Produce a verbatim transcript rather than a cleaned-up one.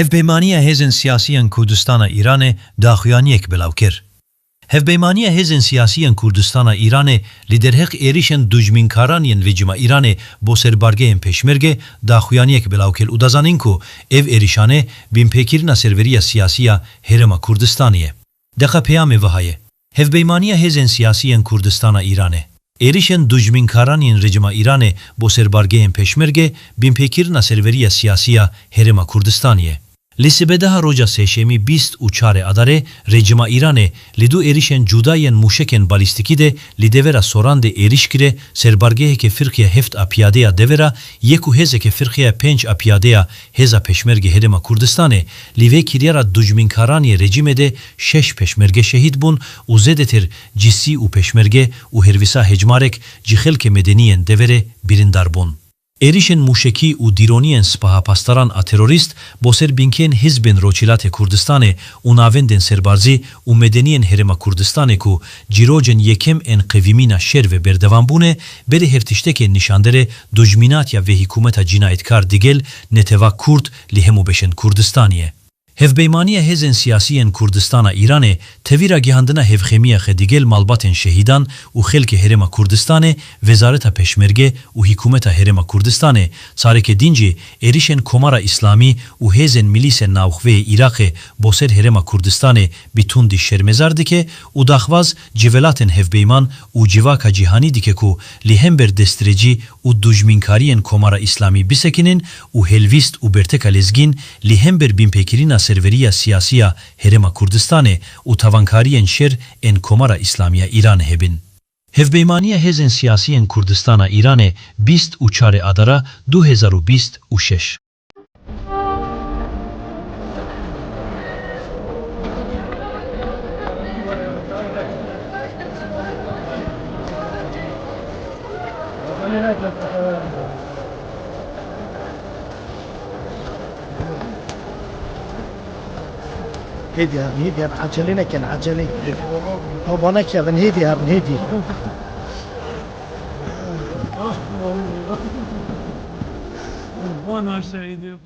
Hevpeymaniya Hêzên Siyasî yên Kurdistana Îranê daxuyaniyek belav kir. Hevpeymaniya Hêzên Siyasî yên Kurdistana Îranê li derheq êrîşên dujmînkaran yên rejîma Îranê bo ser bargehên Pêşmerge daxuyaniyek belav kir û da zanîn ku ev êrîşanê bînpêkirina serveriya siyasî ya Herêma Kurdistanê ye. Deqa peyamê wiha ye. Hevpeymaniya Hêzên Siyasî yên Kurdistana Îranê. Êrîşên dujmînkaran yên rejîma Îranê bo ser bargehên Pêşmerge bînpêkirina serveriya siyasî ya Herêma Kurdistanê ye. Li sibedeha roja sêşemî bîst û çarê Adarê rejîma Îranê li du êrîşên cuda yên mûşekên balîstîkî de li devera Soran de êrîş kire ser bargeheke firqeya heft a piyade ya devera yek û hêzeke firqeya pênc a piyade ya Hêza Pêşmerge Herêma Kurdistanê. Li vê kiryara dujmînkaran yê rejîmê de şeş pêşmerge şehîd bûn û zêdetir cîsî û pêşmerge û herwisa hecmarek ji xelkê medenî yên deverê birîndar bûn. Êrîşên mûşekî û dîroniyên Sipaha Pasdaran a terorîst bo ser bînkên hizbên Rojhilatê Kurdistanê û navendên serbarzî û medeniyên Herêma Kurdistanê ku cîrocên yekem ên qevîmîna şer ve berdewam bûne, berê hevtiştekê nîşandere dujmînatiya vê hikûmeta cînayetkar digel neteva Kurd li hemû beşên Kurdistanê ye. Hevpeymaniya Hêzên Siyasî yên Kurdistana Îranê tevî ragihandina hevxemiya xwe digel malbatên şehîdan û xelkê Herêma Kurdistanê, Wezareta Pêşmerge û Hikûmeta Herêma Kurdistanê, careke din jî êrîşên Komara Îslamî û hêzên milîsên navxweyê Iraqê bo ser Herêma Kurdistanê bi tundî şermezar dike û daxwaz ji welatên hevpeyman û civaka cîhanî dike ku li hember destdirêcî û dujmînkariyên Komara Îslamî bisekinin û helwîst û berteka lezgîn li hember bînpêkirina serveriya siyasî ya Herêma Kurdistanê û tawankariyên şer ên Komara Îslamî ya Îranê hebin. Hevpeymaniya Hêzên Siyasî yên Kurdistana Îranê bîst û çarê Adara du hezar û bîst û şeş. Hêdî herin, hêdî herin, ecelê nekin, ecelê. Baba nekevin, hêdî herin, hêdî. Bana şey diyor.